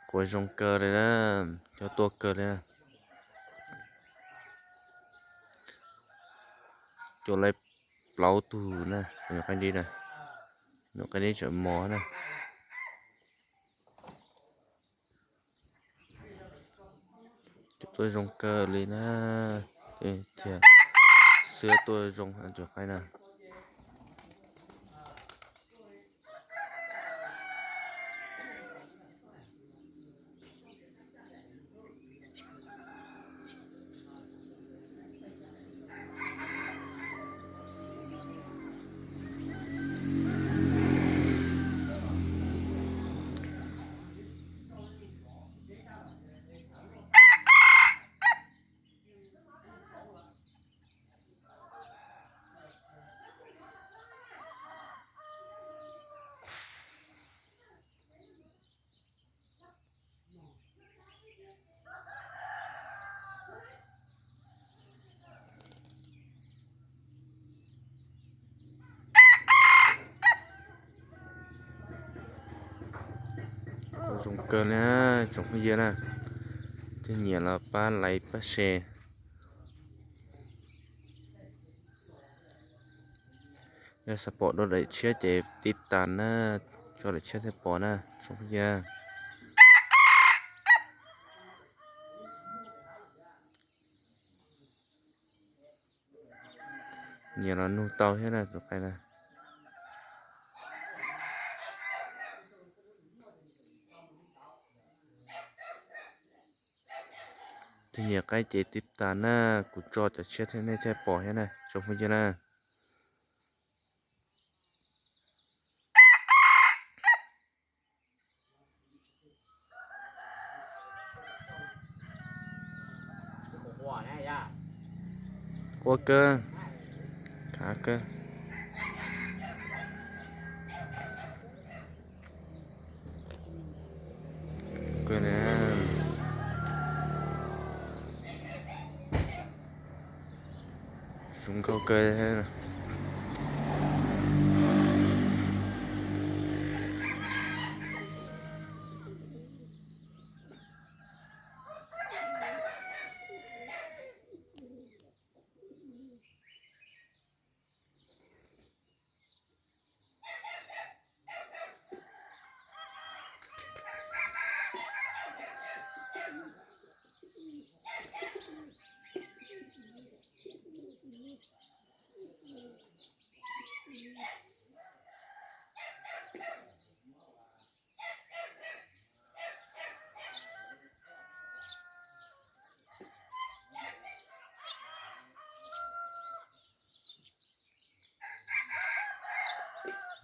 Quav zoo kawg li na, cov tuaj kawg li na. Cua lawv plaub tug na, nyuam qaib dib na, nyuam qaib dib tseem mos na. Cua tuaj zoo kawg li na, thiab xwb tuaj zoo cua qaib na. Zoo kawg na, tsoom phooj ywg na, twg nyiam los pab like pab share. Yog xav pom dua daim tshiab ces tib tas na, tso daim tshiab thiaj pom na tsoom phooj ywg. Nyiam los nug tau thiab na tus qaib na. Tus nyiam qaib ces tib tas na, kuv tso cov tshiab thiab nej thiaj pom thiab na tsoom phooj ywg na. Quaj kawg, khav kawg. Zoo nkauj kawg.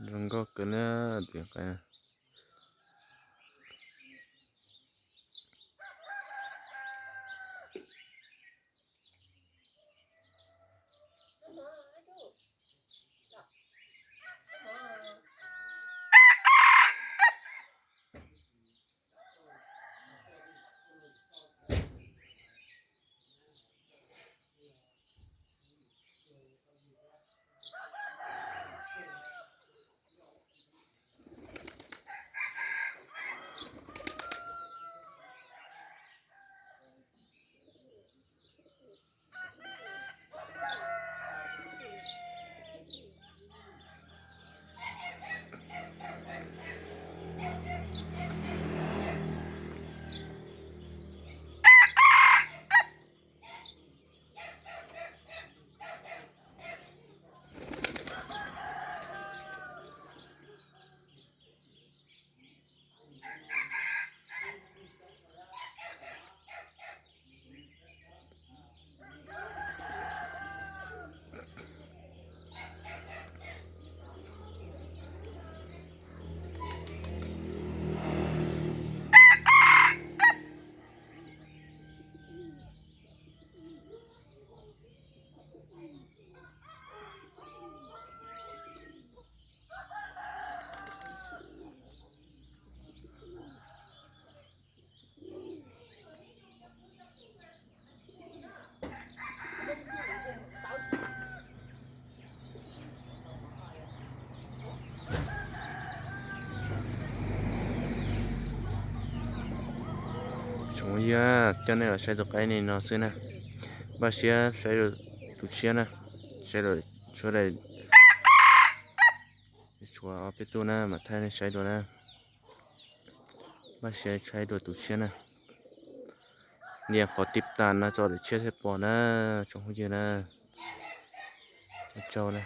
Zoo nkauj kawg na tus qaib. Tsoom phooj ywg, coj nej los saib tus qaib no xwb na. Npaj siab saib dua tus tshiab na. Saib dua, tshuav daim, tshuav ob peb tug na, mam thaij nej saib dua na. Npaj siab saib dua tus tshiab na. Nias qhov tib tas no tso daim tshiab thiaj pom na, tsoom phooj ywg na. Ua tsaug na.